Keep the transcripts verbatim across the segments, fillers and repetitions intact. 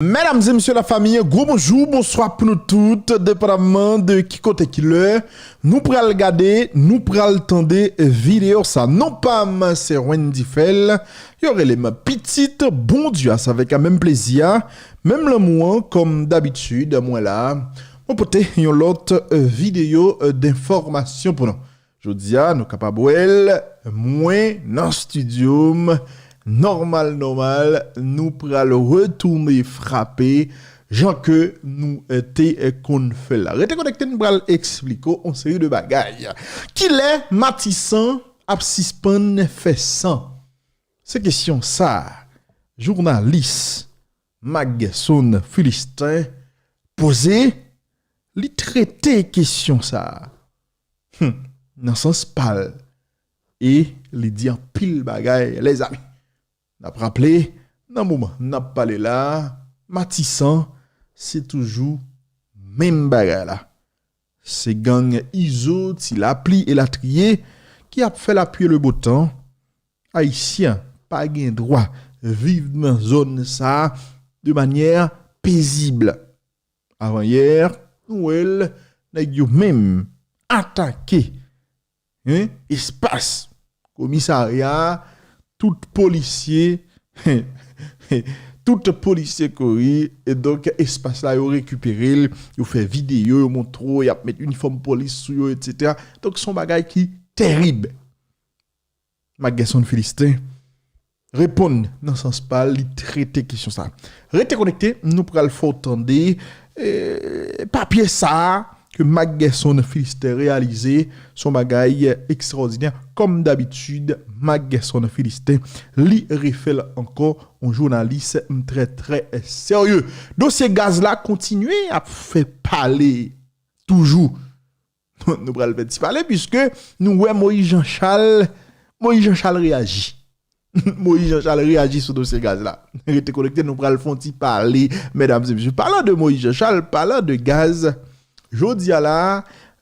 Medam e mesye, lafanmi, gwo bonjou, bonswa pou nou tout, depandaman de ki kote, ki lè nou pral gade, nou pral tande videyo sa. Non pa m se Wendy Fel, yo rele m Pitit Bondye a, se avèk menm plezi a, menm lanmou an, kòm dabitid, mwen la, mwen pote yon lòt, euh, videyo, euh, denfòmasyon pou nou. Jodi a, nou kapab wè l, mwen nan estidyo m, nòmal, nòmal, nou pral retounen frape, jan ke nou, eh, te, eh, konn fè l la. Rete konekte, nou pral eksplike w yon seri de bagay. Kilè Matisan ap sispann fè san? Se kesyon sa a, jounalis Macgerson Philistin poze, li trete kesyon sa a. Hmm, nan sans pa l. E li di anpil bagay, lèzami. N ap raple, nan moman n ap pale la, Matisan, se toujou menm bagay la. Se gang Izo, Ti Lapli elatriye ki ap fè lapli e le botan. Ayisyen pa gen dwa viv nan zòn sa a de manyè pezib. Avanyè, nou wè l, nèg yo menm atake, hein, espas komisarya a, tout polisye, tout polisye kouri, e donk espas la yo rekipere l, yo fè videyo, yo montre w, y ap met inifòm polis sou yo, etsetera. Donk se yon bagay ki terib. Macgerson Philistin reponn nan sans pa l, li trete kesyon sa. Rete konekte, nou pral fè w tande, eh, papye sa a ke Macgerson Philistin reyalize, se yon bagay ekstraòdinè. Kòm dabitid, Macgerson Philistin, li refè l ankò, yon jounalis trè, trè serye. Dosye gaz la kontinye ap fè pale toujou. Nou pral fè ti pale, piske nou wè Moïse Jean Charles, Moïse Jean Charles reyaji. Moïse Jean Charles reyaji sou dosye gaz la. Rete konekte, nou pral fè yon ti pale, medam e mesye. Palan de Moïse Jean Charles, palan de gaz, jodi a la,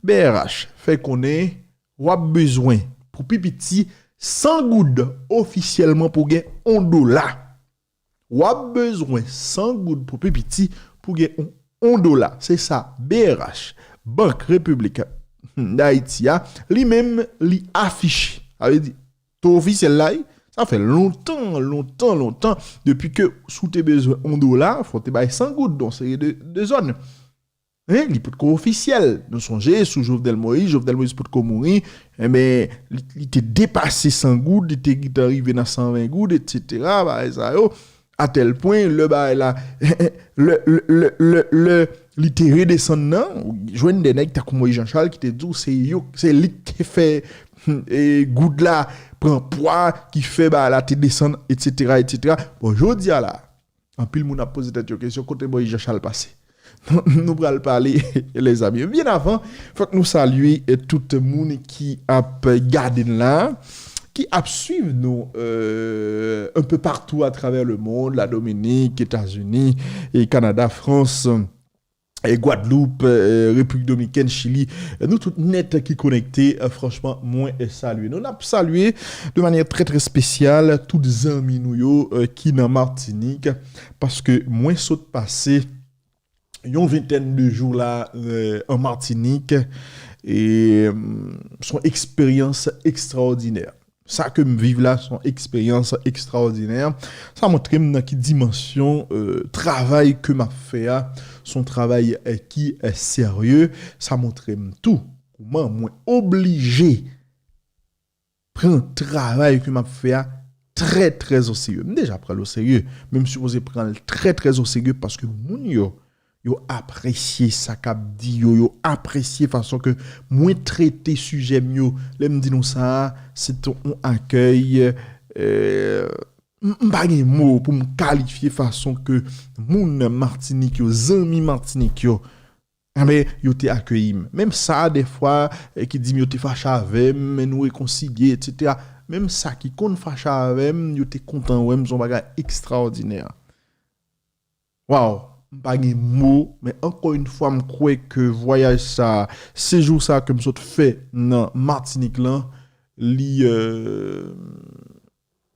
B R H fè konnen w ap bezwen pou pi piti san goud ofisyèlman pou gen yon dola. W ap bezwen san goud pou pi piti pou gen yon, yon dola. Se sa B R H, Bank Repiblik Dayiti a, li menm li afiche. Sa vle di, to ofisyèl la, wi, sa fè lontan, lontan, lontan, depi ke si w te bezwen yon dola, fò w te bay san goud nan yon seri de, de zòn. Hein, li potko ofisyèl. Nou sonje, sou Jovenel Moïse, Jovenel Moïse potko mouri, enben, li, li te depase san goud, li te gentan rive nan san ven goud, etsetera, bagay sa yo. Atèl pwen, lè bagay la, lè, lè, lè, lè, lè li te redesann nan, ou jwenn de nèg tankou Moïse Jean Charles ki te di w se yo, se li ki te fè, e, goud la pran pwa, ki fè bagay la te desann, etsetera, etsetera. Bon, jodi a la, anpil moun ap poze tèt yo kesyon, kote Moïse Jean Charles pase? Nou, nou pral pale, lèzami. Byen avan, fòk nou salye, eh, tout moun ki ap gade n la, ki ap swiv nou, euh, un peu partout à travers le monde, la Dominique, États-Unis, et Canada, France, et Guadeloupe, euh, République Dominicaine, Chili. Euh, nou tout nèt ki konekte, euh, franchman, mwen, euh, salye nou. N ap salye de manyè trè, trè espesyal tout zanmi nou yo, euh, ki nan Matinik, paske mwen sot pase yon ventèn de jou la, euh, an Matinik, e, mm, se yon eksperyans ekstraòdinè. Sa ke m viv la, se yon eksperyans ekstraòdinè. Sa montre m nan ki dimansyon, euh, travay ke m ap fè a, se yon travay, euh, ki, euh, serye. Sa montre m tou kòman mwen oblije pran travay ke m ap fè a trè, trè o serye. M deja pran l o serye, men m sipoze pran l trè, trè o serye paske moun yo, yo apresye sa k ap di yo, yo apresye fason ke mwen trete sijè m yo. Lè m di nou sa, se te yon akèy, euh, m, m pa gen mo pou m kalifye fason ke moun Matinik yo, zanmi Matinik yo, enben, yo te akeyi m. Menm sa, dèfwa, eh, ki di m yo te fache avè m, men nou rekonsilye, etsetera. Menm sa ki konn fache avè m, yo te kontan wè m, se yon bagay ekstraòdinè. Waw, m pa gen mo, men ankò yon fwa, m kwè ke vwayaj sa, sejou sa ke m sot fè nan Matinik lan, li, euh,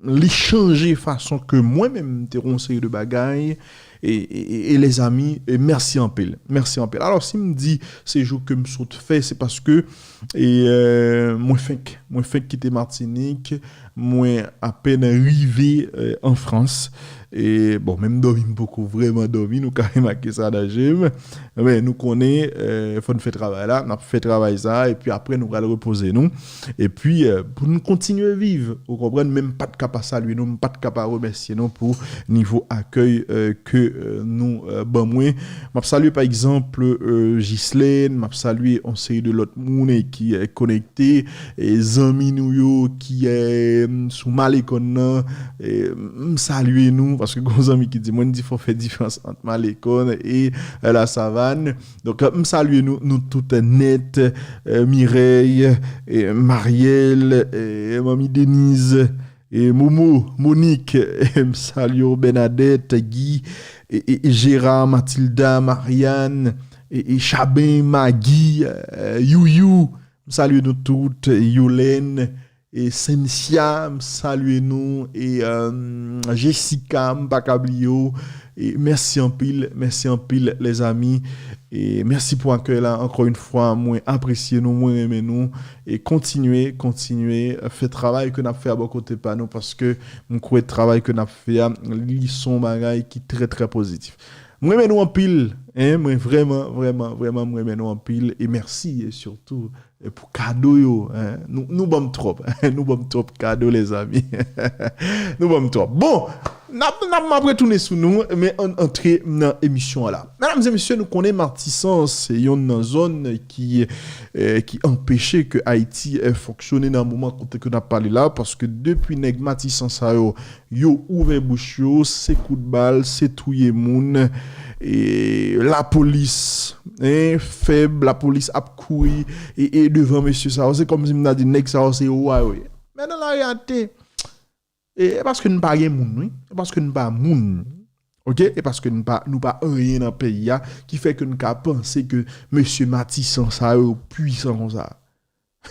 li chanje fason ke mwen menm m te wè yon seri de bagay, E, e, e, e lèzami, e mèsi anpil. Mèsi anpil. Alò, si m di se jou ke m sot fè, se paske e, euh, mwen fenk, mwen fenk kite Matinik, mwen apèn rive euh, an Frans. E bon, menm dòmi m poko vrèman dòmi, nou ka remake sa nan je m. Men nou konnen, euh, fò n fè travay la, n ap fè travay sa, epi apre nou pral repoze nou. Epi euh, pou nou kontinye viv, ou konprann, men m pa t ka pa salye nou, m pa t ka pa remèsye nou pou nivo akèy euh, ke euh, nou euh, ban mwen. M ap salye pa egzanp euh, Ghislaine, m ap salye yon seri de lòt moun eh, ki euh, konekte, eh, zanmi nou yo ki eh, sou Malecon nan, eh, m salye nou, paske gon zanmi ki di mwen di fò fè diferans ant Malecon e eh, Lasavann. Donk, m salye nou, nou tout nèt, eh, Mireille, eh, Marielle, eh, Manmi Denise, e Momo, Monik, m salye w, Bernadette, Guy, e, e, e Gérard, Matilda, Marianne, e, e Chabin, Maggie, euh, Youyou, m salye nou tout, Yolène, e Cynthia, m salye nou, e euh, Jessica, m pa ka bliye w, e mèsi anpil, mèsi anpil, lèzami. E mèsi pou akèy la. Ankò yon fwa, mwen apresye nou, mwen renmen nou. E kontinye, kontinye fè travay ke n ap fè a bò kote pa nou, paske m kwè travay ke n ap fè a, li son bagay ki trè, trè pozitif. Mwen renmen nou anpil, en, mwen vrèman, vrèman, vrèman, mwen renmen nou anpil. E mèsi, e sitou, e pou kado yo, en. Nou, nou ban m twòp, nou ban m twòp kado, lèzami. Nou ban m twòp. Bon, n ap, n ap, m ap retounen sou nou, men ann antre nan emisyon an la. Medam e mesye, nou konnen Matisan se yonn nan zòn ki, eh, ki anpeche ke Ayiti eh, fonksyone nan moman kote ke n ap pale la, paske depi nèg Matisan sa yo, yo ouvè bouch yo, se kout bal, se touye moun, e lapolis, en, fèb, lapolis ap kouri e, e devan mesye sa yo. Se kòmsi m ta di nèg sa yo se wa yo ye. Men nan lareyalite, e, e paske n pa gen moun, wi. E paske n pa moun. Oke? E paske n pa, nou pa anyen nan peyi a, ki fè ke n ka panse ke mesye Matisan sa yo pwisan konsa.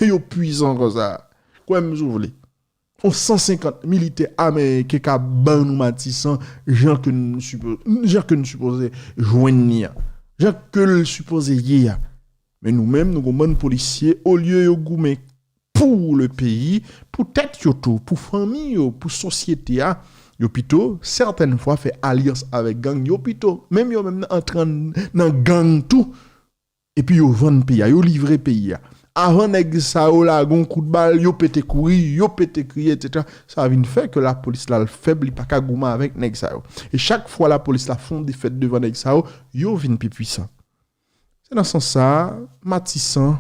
Yo pwisan konsa. Kwè m si w vle. Yon san senkant militè ameriken ka ban nou Matisan jan ke n sipo-, jan ke n sipoze jwenn li a. Jan ke l sipoze ye a. Men nou menm, nou gon bann polisye, olye yo goumen pou le peyi, pou tèt yo tou, pou fanmi yo, pou sosyete a, yo pito, sètèn fwa, fè alyans avèk gang, yo pito, menm yo menm nan antre nan gang tou, epi yo vann peyi a, yo livre peyi a. Avan nèg sa yo lage yon kout bal, yo pete kouri, yo pete kriye, etsetera. Sa vin fè ke lapolis la l fèb, li pa ka goumen avèk nèg sa yo. E chak fwa lapolis la fè yon defèt devan nèg sa yo, yo vin pi pwisan. Se nan sans sa a, Matisan,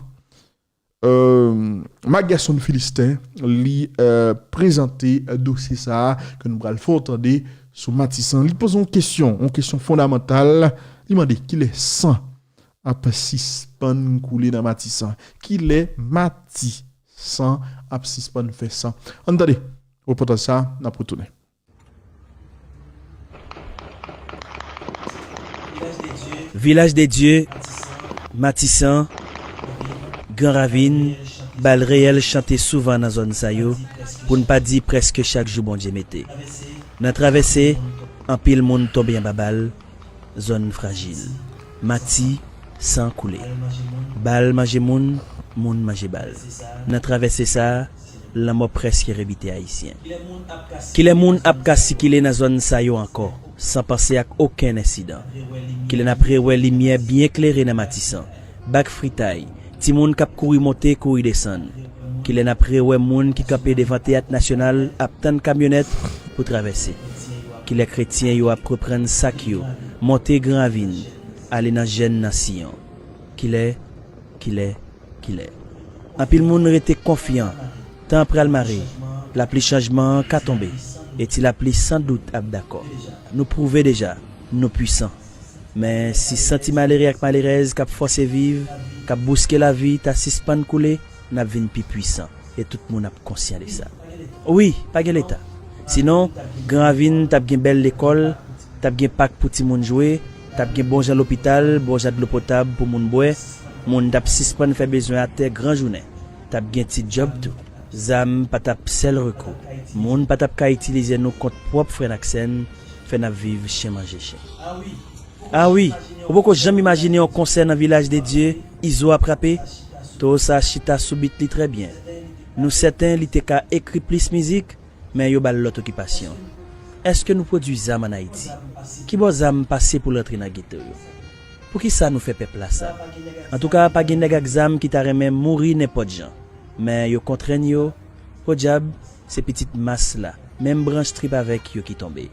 euh, Marc Gerson Philistin, li euh, prezante dosye sa a ke nou pral fè w tande sou Matisan. Li poze yon kesyon, yon kesyon fondamantal. Li mande kilè san ap sispann koule nan Matisan. Kilè Matisan ap sispann fè san? Ann tande repòtaj sa a, n ap retounen. Vilaj de Dye, Matisan, Gran Ravin, bal reyèl chante souvan nan zòn sa yo, pou n pa di prèske chak jou Bondye mete. Nan travèse, anpil moun tonbe anba bal, zòn frajil. Mati, san koule. Bal manje moun, moun manje bal. Nan travèse sa a, lanmò prèske revite Ayisyen. Kilè moun ap ka sikile nan zòn sa yo ankò, san panse ak okenn ensidan? Kilè n ap rewè limyè byen klere nan Matisan, bak fritay, timoun k ap kouri monte, kouri desann? Kilè n ap rewè moun ki kanpe devan Teyat Nasyonal ap tann kamyonèt pou travèse? Kilè kretyen yo ap reprann sak yo, monte Gran Ravin, ale nan jèn nan Siyon? Kilè, kilè, kilè? Anpil moun rete konfyan, tan an pral mare, lapli chanjman an ka tonbe, e ti lapli san dout ap dakò. Nou pwouve deja, nou pwisan. Men si san ti malere ak malerèz k ap fòse viv, k ap bouske lavi ta sispann koule, n ap vin pi pwisan, e tout moun ap konsyan de sa. Wi, pa gen Leta. Sinon, Gran Ravin t ap gen bèl lekòl, t ap gen pak pou timoun jwe, t ap gen bon jan lopital, bon jan dlo potab pou moun bwè, moun t ap sispann fè bezwen atè gran jounen, t ap gen ti djòb tou. Zam pa t ap sèl rekou. Moun pa t ap ka itilize nou kont pwòp frè n ak sè n, fè n ap viv chen manje chen. A wi, ou poko janm imajine yon konsè nan Vilaj de Dye, Izo ap rape, towo sa chita sou bit li trè byen. Nou sèten li te ka ekri plis mizik, men yo ba l lòt okipasyon. Èske nou pwodui zam ann Ayiti? Kibò zam pase pou l rantre nan geto yo? Poukisa nou fè pèp la sa? Antouka, pa gen nèg ak zam ki ta renmen mouri nenpòt jan, men yo kontrenn yo. Podyab, se pitit mas la, menm branch trip avèk yo ki tonbe.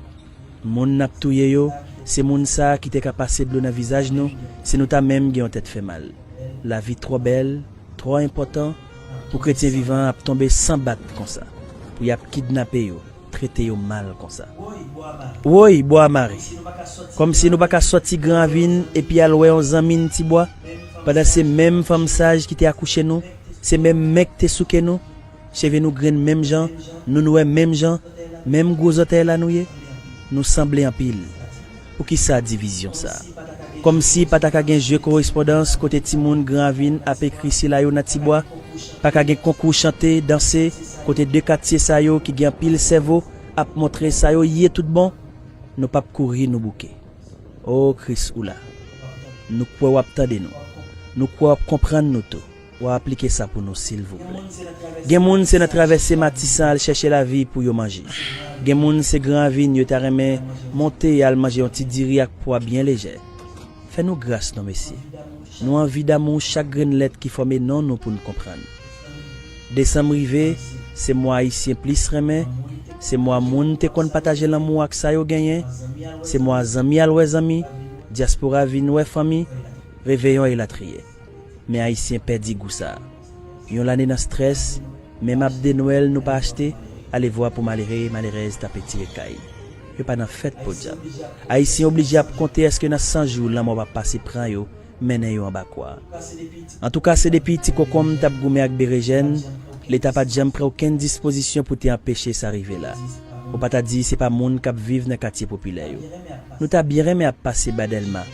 Moun n ap touye yo, se moun sa a ki te ka pase dlo nan vizaj nou si nou ta menm gen yon tèt fè mal. Lavi twò bèl, twò enpòtan pou kretyen vivan ap tonbe san bat konsa, pou y ap kidnape yo, trete yo mal konsa. Woy, bwa mare! Kòmsi nou pa ka sòti Gran Ravin epi al wè yon zanmi n Tibwa, pandan se menm fanm saj ki te akouche nou, se menm men k te souke nou, cheve nou grenn menm jan, nou nwè menm jan, menm gwo zòtèy la nou ye? Nou sanble anpil. Poukisa divizyon sa a? Kòmsi pa ta ka gen je korespondans kote timoun Gran Ravin ap ekri sila yo nan Tibwa, pa ka gen konkou chante, danse, kote de katye sa yo ki gen anpil sèvo ap montre sa yo ye tout bon? Nou p ap kouri, nou bouke. O Kris, ou la. Nou kwè w ap tande nou. Nou kwè w ap konprann nou tou. W a aplike sa pou nou, silvouplè. Gen moun se nan travèse Matisan al chèche lavi pou yo manje. Gen moun se Gran Ravin yo ta renmen monte al manje yon ti diri ak pwa byen lejè. Fè nou gras non, mesye. Nou anvi damou chak grenn lèt ki fòme non nou pou n konprann. Desanm rive, se mwa Ayisyen plis renmen, se mwa moun te konn pataje lanmou ak sa yo genyen, se mwa zanmi al wè zanmi, dyaspora vin wè fanmi, reveyon elatriye. Men Ayisyen pèdi gou sa a. Yon lane nan strès, menm abde Nwèl nou pa achte, alevwa pou malere, malerèz tape tire kay. Yo pa nan fèt, podyab. Ayisyen oblije ap konte èske nan san jou lanmò p ap pase pran yo, mennen yo anba kwa. Antouka, se depi ti kokonm t ap goumen ak berejèn, Leta pa t janm pran okenn dispozisyon pou te anpeche sa rive la. Ou pa ta di se pa moun k ap viv nan katye popilè yo. Nou ta byen renmen ap pase ba Dèlma,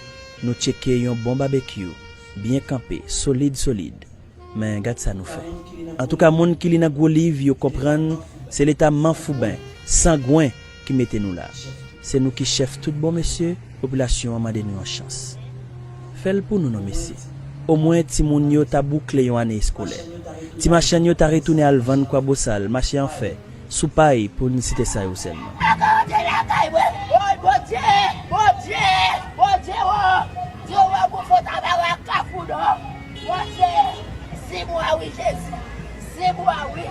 nou tcheke yon bon babekyou, byen kanpe, solid, solid. Men gad sa nou fè. Antouka, moun ki li nan gwo liv yo konprann se Leta manfouben, sangwen ki mete nou la. Se nou ki chèf tout bon, mesye, popilasyon an mande nou yon chans. Fè l pou nou non, mesye. Omwen timoun yo ta boukle yon ane eskolè. Ti machann yo ta retounen al vann kwabosal, mache an fè, sou pay, pou n site sa yo sèlman. Paka antre lakay mwen. Woy, Bondye! Bondye! Bondye, wo! Di yo wè gwo fon tabara ak Kafou Nò. Bondye! Zi mwa wi, Jezi! Zi mwa wi!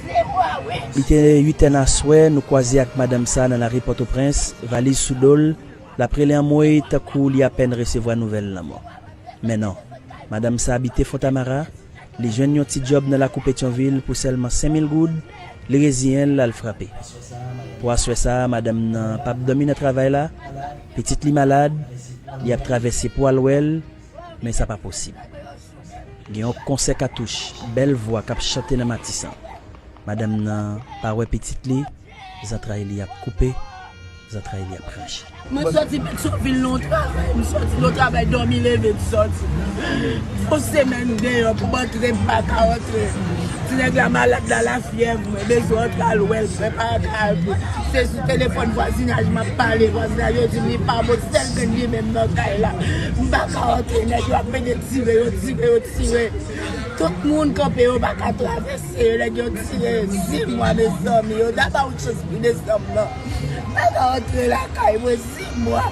Zi mwa wi! Li te uit è nan aswè, nou kwaze ak madanm sa nan lari Pòtoprens, valiz sou do l, l ap rele anmwey tankou li apèn resevwa nouvèl lanmò. Men non, madanm sa abite Fontamara, li jwenn yon ti djòb nan lakou Petyonvil pou sèlman senk mil goud, li reziyen l al frape. Pou aswè sa a, madanm nan p ap dòmi nan travay la, pitit li malad, li ap travèse pou al wè l, men sa pa posib. Gen yon konsè katouch, bèl vwa k ap chante nan Matisan. Madanm nan pa wè pitit li, zantray li ap koupe, zantray li ap rache. Mwen sòti Petyonvil nan yon travay, m sòti nan yon travay, dòmi leve m sòti. Yon semèn deyò pou m antre, m pa ka antre. Ti nèg la malad la, lafyèv, mwen bezwen antre al wè l, mwen pa ka antre. Se sou telefòn vwazinaj m ap pale, vwazinaj yo di m li pa bon, sèl grenn li menm nan kay la. M pa ka antre, nèg yo ap mennen tire, yo tire, yo tire. Tout moun kanpe, yo pa ka travèse, yo nèg yo tire. Zi mwa, mezanmi, yo ta ba ou chans pou desanm nan. Pa ka antre lakay mwen, zi mwa.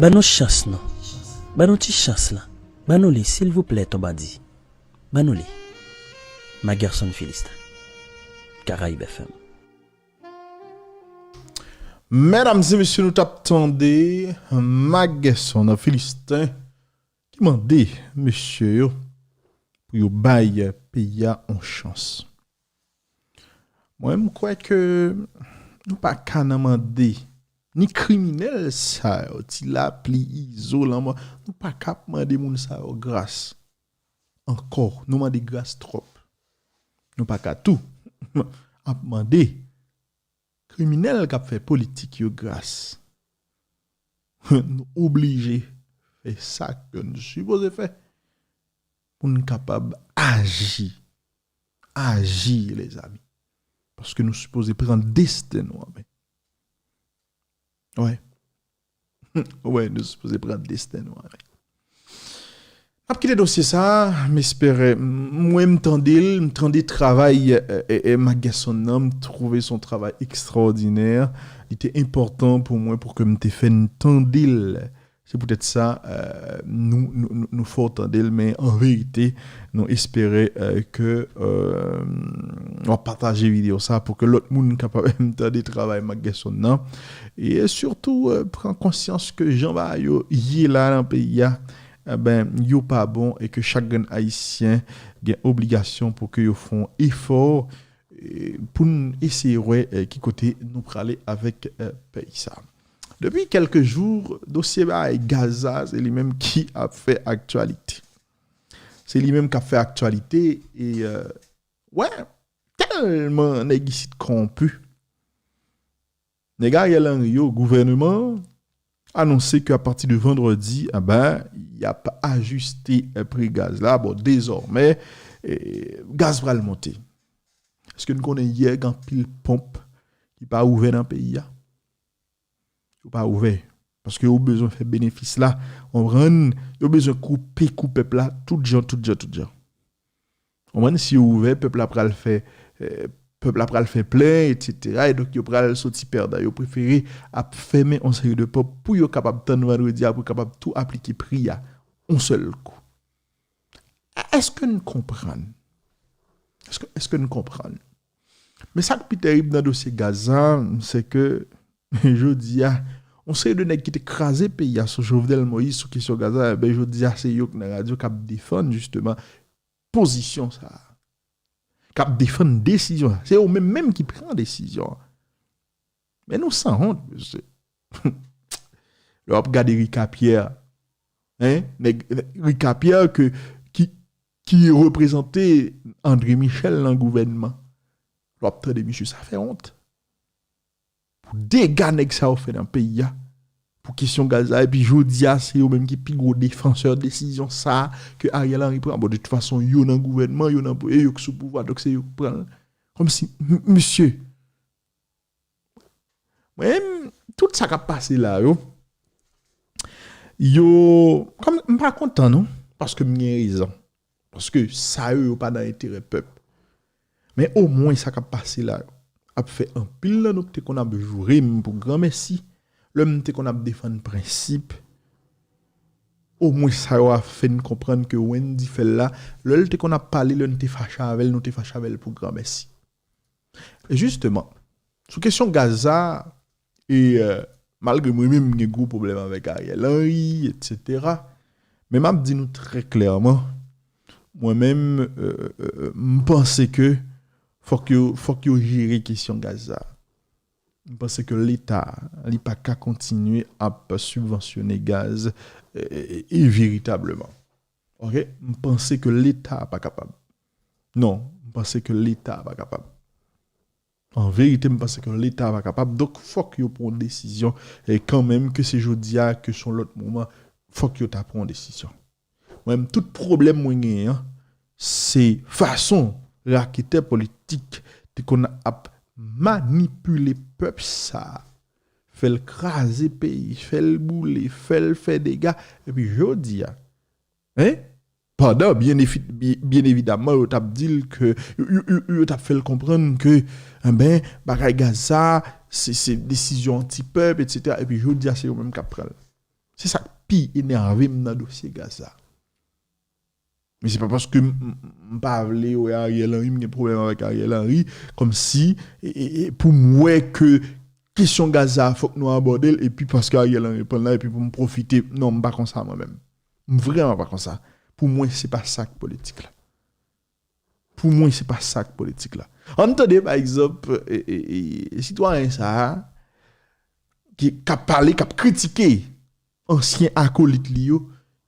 Ban nou chans non. Ban nou ti chans lan. Ban nou li, silvouplè, ton bandi. Ban nou li. Magerson Filistin. Caraïbes F M. Medam e mesye, nou t ap tande Magerson Filistin ki mande mesye yo pou yo bay peyi a yon chans. Mwen, m kwè ke nou pa ka nan mande ni kriminèl sa yo, Ti Lapli, Izo, Lanmò, nou pa ka ap mande moun sa yo gras. Ankò, nou mande gras twòp. Nou pa ka tou ap mande kriminèl k ap fè politik yo gras. Nou oblije fè sa ke nou sipoze fè pou n kapab aji. Aji, lezanmi. Paske nou sipoze pran desten nou an men. Wè. Wè, nou sipoze pran desten nou an men. N ap kite dosye sa a, m espere, m- mwen m tande l, m tande travay e, e, e, Marc Gerson nan, m twouve se yon travay ekstraòdinè. Li te enpòtan pou mwen pou ke m te fè n tande l. Se poutèt sa, e, nou, nou, nou, nou fè w tande l, men an verite, nou espere e, ke e, w ap pataje videyo sa a pou ke lòt moun kapab tande travay Marc Gerson nan. E sitou, e, pran konsyans ke jan bagay yo ye la nan peyi a, enben, yo pa bon e ke chak grenn Ayisyen gen obligasyon pou ke yo fè yon efò e, pou n eseye wè e, ki kote nou prale avèk e, peyi sa. Depi kèlke jou, dosye bagay gaz la, se li menm ki ap fè aktyalite. Se li menm k ap fè aktyalite e, e, wè, tèlman nèg isit kòwonpi. Nèg Ariel Henry yo, gouvènman an, anonse ke apati de vandredi, enben, y ap ajiste e, pri gaz la. Bon, dezòmè, e, gaz pral monte. Èske n konnen yè gen anpil ponp ki pa ouvè nan peyi a? Yo pa ouvè. Paske yo bezwen fè benefis la. Konprann? Yo bezwen koupe kou pèp la tout jan, tout jan, tout jan. Konprann? Si yo ouvè, pèp la pral fè, e, pèp la pral fè plen, etsetera. E donk, yo pral soti pèdan. Yo prefere ap fèmen yon seri de pòt pou yo kapab tann vandredi a, pou yo kapab tou aplike pri a yon sèl kou. Èske n konprann? Èske, èske n konprann? Men sa k pi tèrib nan dosye gaz la, se ke, jodi a, yon seri de nèg ki te kraze peyi a sou Jovenel Moïse, sou kesyon gaz la, enben, jodi a, se yo k nan radyo k ap defann, jisteman, pozisyon sa a. K ap defann desizyon sa a. Se yo menm menm ki pran desizyon an. Men nou sanwont, mesye. Lè w ap gade Ricapierre, hein? Nèg, Ricapierre ke, ki, ki reprezante André Michel nan gouvènman. Lè w ap tande misye, sa fè wont. Pou dega nèg sa yo fè nan peyi a, pou kesyon gaz la, epi jodi a, se yo menm ki pi gwo defansè desizyon sa a ke Ariel Henry pran. Bon, de tout fason, yo nan gouvènman, yo nan, e yo k sou pouvwa, donk se yo k pran l. Kòmsi, m- mesye, mwen, tout sa k ap pase la yo, yo, kòm, m pa kontan non, paske m gen rezon. Paske sa yo, yo pa nan enterè pèp. Men omwen sa k ap pase la yo ap fè anpil nan nou ki te konn ap joure m pou granmèsi, lè m te konn ap defann prensip, omwen sa yo a fè n konprann ke Wendy fè l la, lè l te konn ap pale, lè n te fache avè l, nou te fache avè l pou granmèsi. E jisteman, sou kesyon gaz sa, e, e, malgre mwen menm m gen gwo pwoblèm avèk Ariel Henry, etsetera, men m ap di nou trè klèman, mwen menm, e, e, e, m panse ke fòk yo, fòk yo jere kesyon gaz sa. M panse ke Leta, li pa ka kontinye ap sibvansyone gaz, e, e, e veritableman. Oke? M panse ke Leta pa kapab. Non, m panse ke Leta pa kapab. An verite, m panse ke Leta pa kapab. Donk, fòk yo pran yon desizyon. E kanmenm, ke se jodi a, ke se yon lòt moman, fòk yo ta pran yon desizyon. Mwen menm, tout pwoblèm mwen genyen an, se fason raketè politik te konn ap manipile pèp sa a. Fè l kraze peyi, fè l boule, fè l fè dega. Epi jodi a, hein? Pandan, byen evi- byen, byen evidaman, yo t ap di l ke, yo, yo, yo, yo t ap fè l konprann ke, enben, bagay gaz sa, se, se desizyon anti-pèp, etsetera. Epi jodi a, se yo menm k ap pran l. Se sa k pi enève m nan dosye gaz sa. Men se pa paske m, m, m pa vle wè Ariel Henry, m gen pwoblèm avèk Ariel Henry, kòmsi, e, e, e, pou m wè ke kesyon gaz sa, fòk nou abòde l, epi paske Ariel Henry pran l la, epi pou m pwofite. Non, m pa konsa mwen menm. M vrèman pa konsa. Pou mwen, se pa sa k politik la. Pou mwen, se pa sa k politik la. Ann tande, pa egzanp, e, e, e, sitwayen sa a, ki, k ap pale, k ap kritike ansyen akolit li yo,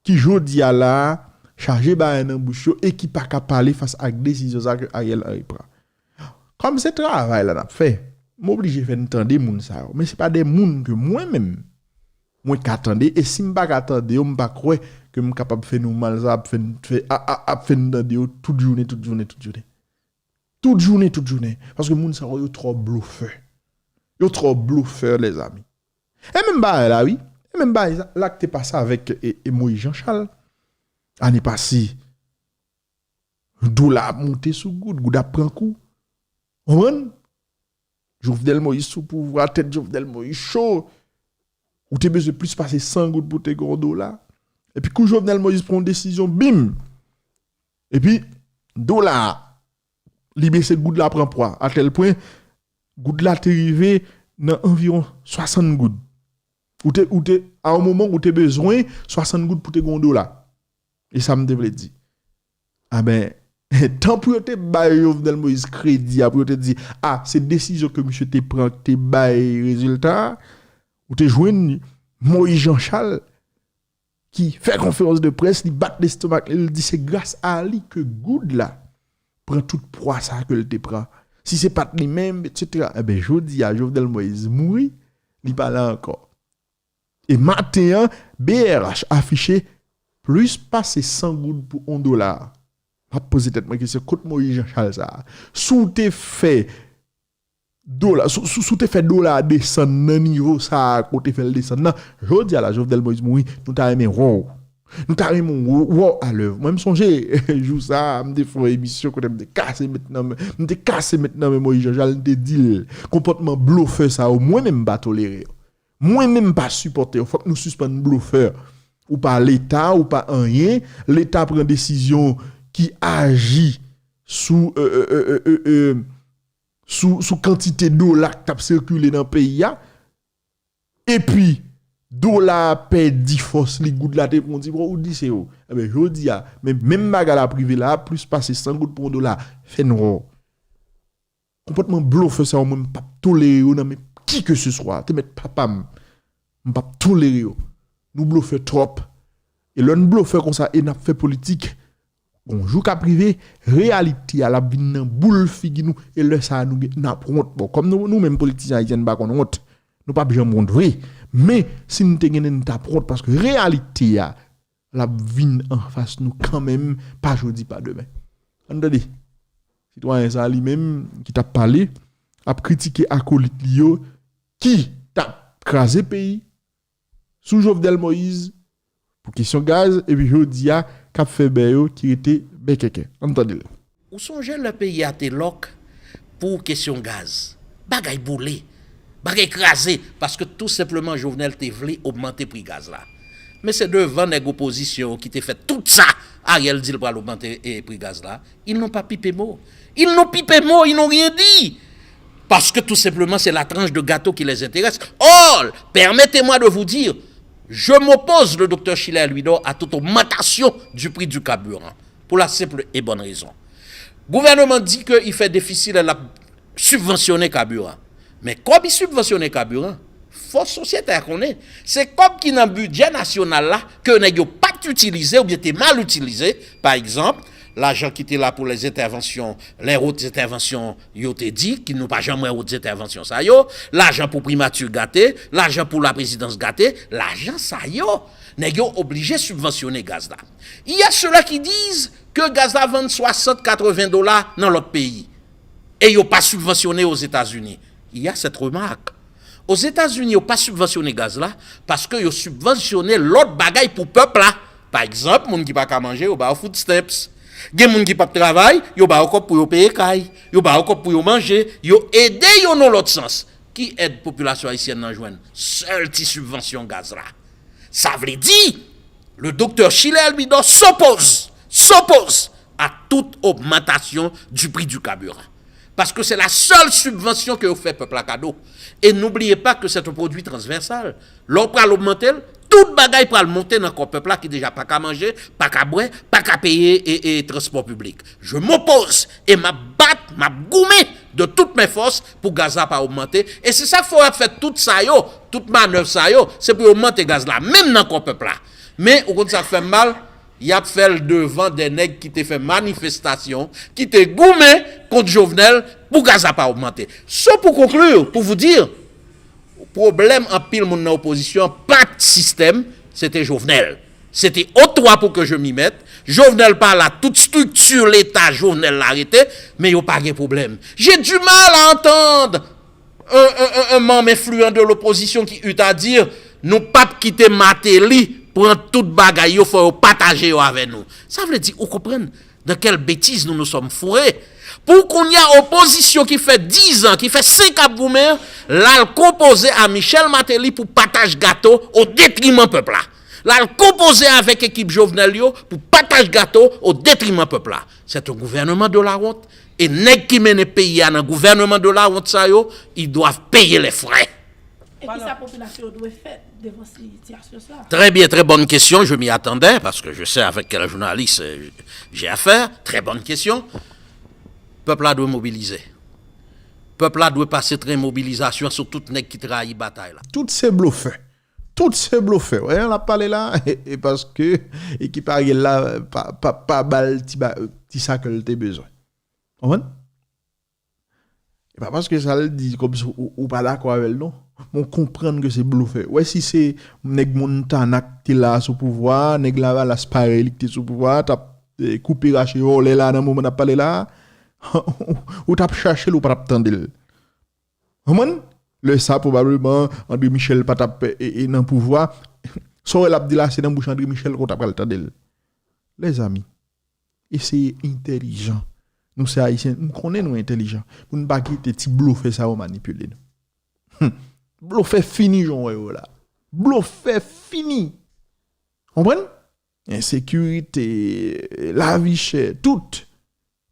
ki jodi a la a, chaje bagay nan bouch yo e ki pa ka pale fas ak desizyon sa ke Ariel Henry pran. Kòm se travay la n ap fè, m oblije fè n tande moun sa yo. Men se pa de moun ke mwen menm, mwen ka tande. E si m pa ka tande yo, m pa kwè ke m kapab fè nou mal sa ap fè n, fè, a, a, ap fè n tande yo tout jounen, tout jounen, tout jounen. Tout jounen, tout jounen. Paske moun sa yo, yo twò blofè. Yo twò blofè, lèzami. E menm bagay la, wi. E menm bagay la, la ki te pase avèk e, e Moïse Jean Charles. Ane pase, dola ap monte sou goud, goud ap pran kou. Konprann? Jovenel Moïse sou pouvwa, tèt Jovenel Moïse cho. Ou te bezwen plis pase san goud pou te gen yon dola. Epi kou Jovenel Moïse pran yon desizyon, bim! Epi, dola a, li bese, goud la pran pwa. Atèl pwen, goud la te rive nan anviwon swasant goud. Ou te, ou te, a yon moman, ou te bezwen swasant goud pou te gen yon dola. E sa m te vle di. Aben, tan pou yo te bay Jovenel Moïse kredi a, pou yo te di, a, se desizyon ke misye te pran ki te bay rezilta a, ou te jwenn Moïse Jean Charles ki fè konferans de près, li bat lestomak li, li di se gras a li ke goud la pran tout pwa sa ke l te pran. Si se pa t li menm, etsetera. Enben, jodi a, Jovenel Moïse mouri, li pa la ankò. E maten an, B R H afiche plis pase san goud pou yon dola. M ap poze tèt mwen kesyon, kot Moïse Jean Charles sa a? Si w te fè dola, si, si, si w te fè dola a desann nan nivo sa a, kote fè l desann nan, jodi a la, Jovenel Moïse mouri, nou ta renmen wè w. Nou ta renmen wè w alèv. Mwen, m sonje, jou sa a, m te fè yon emisyon kote m te kase met nan men, m te kase met nan men Moïse Jean Charles, m te di l, konpòtman blofè sa yo, mwen menm, m pa tolere yo. Mwen menm, m pa sipòte yo. Fòk nou sispann blofè. Ou pa Leta, ou pa anyen. Leta pran desizyon ki aji sou, e, e, sou, sou kantite dola k t ap sikile nan peyi a. Epi, dola a pèdi fòs li, goud la te pran yon ti pran, ou di se yo. Enben, jodi a, men menm bagay la ap rive la, plis pase san goud pou yon dola, fè n wè w. Konpòtman blofè sa yo, mwen, m p ap tolere yo nan men kikeseswa. Te mèt papa m, m p ap tolere yo. Nou blofè twòp. E lè n blofè konsa e n ap fè politik, gon jou k ap rive, reyalite a l ap vin nan boul figi nou, e lè sa a nou gen, n ap wont. Bon, kòm nou, nou menm politisyen ayisyen, n pa konn wont. Nou p ap janm wont vre. Men, si n te gen nen, n t ap wont, paske reyalite a, l ap vin anfas nou kanmenm, pa jodi, pa demen. Ann tande. Sitwayen sa a li menm, ki t ap pale, ap kritike akolit li yo, ki t ap kraze peyi, sou Jovenel Moïse, pou kesyon gaz, epi jodi a, k ap fè bè yo ki rete bèkèkè. Ann tande l. Ou sonje lè peyi a te lòk pou kesyon gaz? Bagay boule, bagay kraze, paske tou senpleman Jovenel te vle ogmante pri gaz la. Men se devan nèg opozisyon yo ki te fè tout sa, Ariel di l pral ogmante, e, pri gaz la. Ils n'ont pas pipé mot. Ils n'ont pipé mot, ils n'ont rien dit. Parce que tout simplement, c'est la tranche de gâteau qui les intéresse. Or, permettez-moi de vous dire, je m'oppose, le docteur Schiller Louidor, à toute augmentation du prix du carburant. Pour la simple et bonne raison. Gouvènman di ke li fè defisi lè l ap sibvansyone kabiran. Men kòb li sibvansyone kabiran, fò sosyete a konnen, se kòb ki nan bidjè nasyonal la ke nèg yo pa t itilize oubyen te mal itilize. Pa egzanp, lajan ki te la pou les interventions, les hautes interventions, yo te di, ki nou pa janm wè hautes interventions sa yo, lajan pou primati gate, lajan pou laprezidans gate, lajan sa yo, nèg yo oblije sibvansyone gaz la. Il y a ceux-là qui disent que gaz la vann swasant, katreven dola nan lòt peyi. E yo pa sibvansyone Ozetazini. Il y a cette remarque. Ozetazini, yo pa sibvansyone gaz la paske yo sibvansyone lòt bagay pou pèp la. Pa egzanp, moun ki pa ka manje, yo ba yo food stamps. Gen moun ki p ap travay, yo ba yo kòb pou yo peye kay. Yo ba yo kòb pou yo manje. Yo ede yo nan lòt sans. Ki èd popilasyon ayisyèn nan jwenn? Sèl ti sibvansyon gaz la. Sa vle di, le docteur Schiller Louidor s'oppose, s'oppose à toute augmentation du prix du carburant. Parce que c'est la seule subvention que vous faites peuple à cadeau. Et n'oubliez pas que c'est un produit transversal. Lè w pral ogmante l, tout bagay pral monte nan kò pèp la ki deja pa ka manje, pa ka bwè, pa ka peye e, e transpò piblik. Je m'oppose et m ap bat, m ap goumen de toutes mes forces pou gaz la pa ogmante. E se sa k fè w ap fè tout sa yo, tout manèv sa yo, se pou yo ogmante gaz la, menm nan kò pèp la. Men, ou konn sa k fè m mal? Y ap fè l devan de nèg ki te fè manifestasyon, ki te goumen kont Jovenel pou gaz la pa ogmante. So, pour conclure, pour vous dire, pwoblèm anpil moun nan opozisyon an pa t sistèm, se te Jovenel. C'était au toi pour que je m'y mette. Jovenel pa la, tout strikti Leta Jovenel la rete, men yo pa gen pwoblèm. J'ai du mal à entendre un, un, un, un membre influent de l'opposition qui eut à dire, nou p ap kite Martelly pran tout bagay yo, fò yo pataje yo avè nou. Sa vle di, ou konprann dans quelle bêtise nous nous sommes fourrés. Pou kounye a, opozisyon ki fè diz an, ki fè senk ap goumen, l al konpoze a Michel Martelly pou pataj gato o detriman pèp la. L al konpoze avèk ekip Jovenel yo pou pataj gato o detriman pèp la. C'est un gouvernement de la honte. E nèg ki mennen peyi a nan gouvènman de la honte sa yo, ils doivent payer les frais. E kisa popilasyon yo dwe fè devan sitiyasyon sa? Très bien, très bonne question. Je m'y attendais parce que je sais avec quel journaliste euh, j'ai affaire. Très bonne question. Pèp la dwe mobilize. Pèp la dwe pase tren mobilizasyon sou tout nèg ki trayi batay la. Tout se blofè. Tout se blofè. Wè, l ap pale la, e, e paske ekip Ariel la pa, pa, pa ba l ti, ba, ti sa ke l te bezwen. Konprann? E pa paske sa l di kòmsi ou, ou pa dakò avè l non. Men w konprann ke se blofè. Wè si se nèg Montana k te la sou pouvwa a, nèg Lavalas parèy li k te sou pouvwa a, t ap eh, koupe rache vòlè la nan moman n ap pale la a, ou t ap chache l, ou pa t ap tande l. Konprann? Lè sa, pwobableman, André Michel pa t ap e, e, nan pouvwa. Sa w wè l ap di la, se nan bouch André Michel ke w ta pral tande l. Lèzanmi, eseye entèlijan. Nou se Ayisyen, m konnen nou entèlijan. Pou n pa kite ti blofè sa yo manipile nou. Hum. Blofè fini jan w wè yo la. Blofè fini. Konprann? Ensekirite, lavi chè, tout.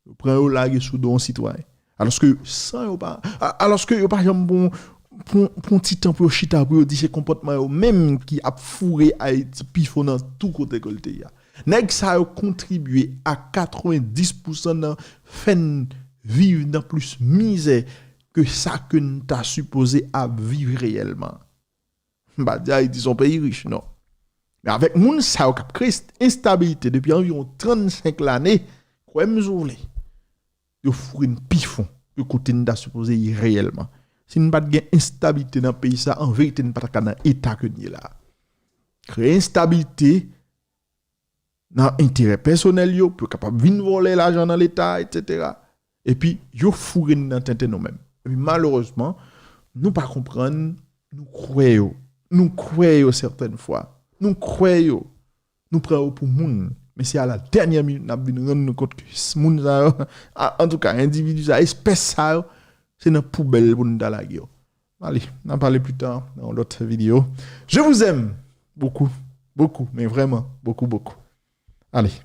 Yo pran yo lage sou do yon sitwayen. Alòske san yo pa, a- alòske yo pa janm pran pran pran ti tan pou yo chita pou yo di se konpòtman yo menm ki ap foure Ayiti pi fon nan tou kote ke l te ye a. Nèg sa yo kontribye a katrevenndis pousan nan fè n viv nan plis mizè ke sa ke n ta sipoze ap viv reyèlman. M pa di Ayiti se yon peyi rich, non. Men avèk moun sa yo k ap kreye enstabilite depi anviwon trannsenk lane, kwè m si w vle, yo foure n pi fon ke kote n ta sipoze ye reyèlman. Si n pa t gen enstabilite nan peyi sa, an verite n pa ta ka nan eta ke n ye la. Kreye enstabilite nan enterè pèsonèl yo, pou yo kapab vin vòlè lajan nan Leta, etsetera. Epi, yo foure n nan tenten nou menm. Epi, malerezman, nou pa konprann, nou kwè yo. Nou kwè yo sètèn fwa. Nou kwè yo. Nou pran yo pou moun. Men se a la dènyè minit n ap vin rann nou kont ke s- moun sa yo, a- antouka, endividi sa, espès sa yo, se nan poubèl pou n ta lage yo. Allez, n a pale pli ta nan yon lòt videyo. Je vous aime beaucoup, beaucoup, mais vraiment beaucoup, beaucoup. Allez.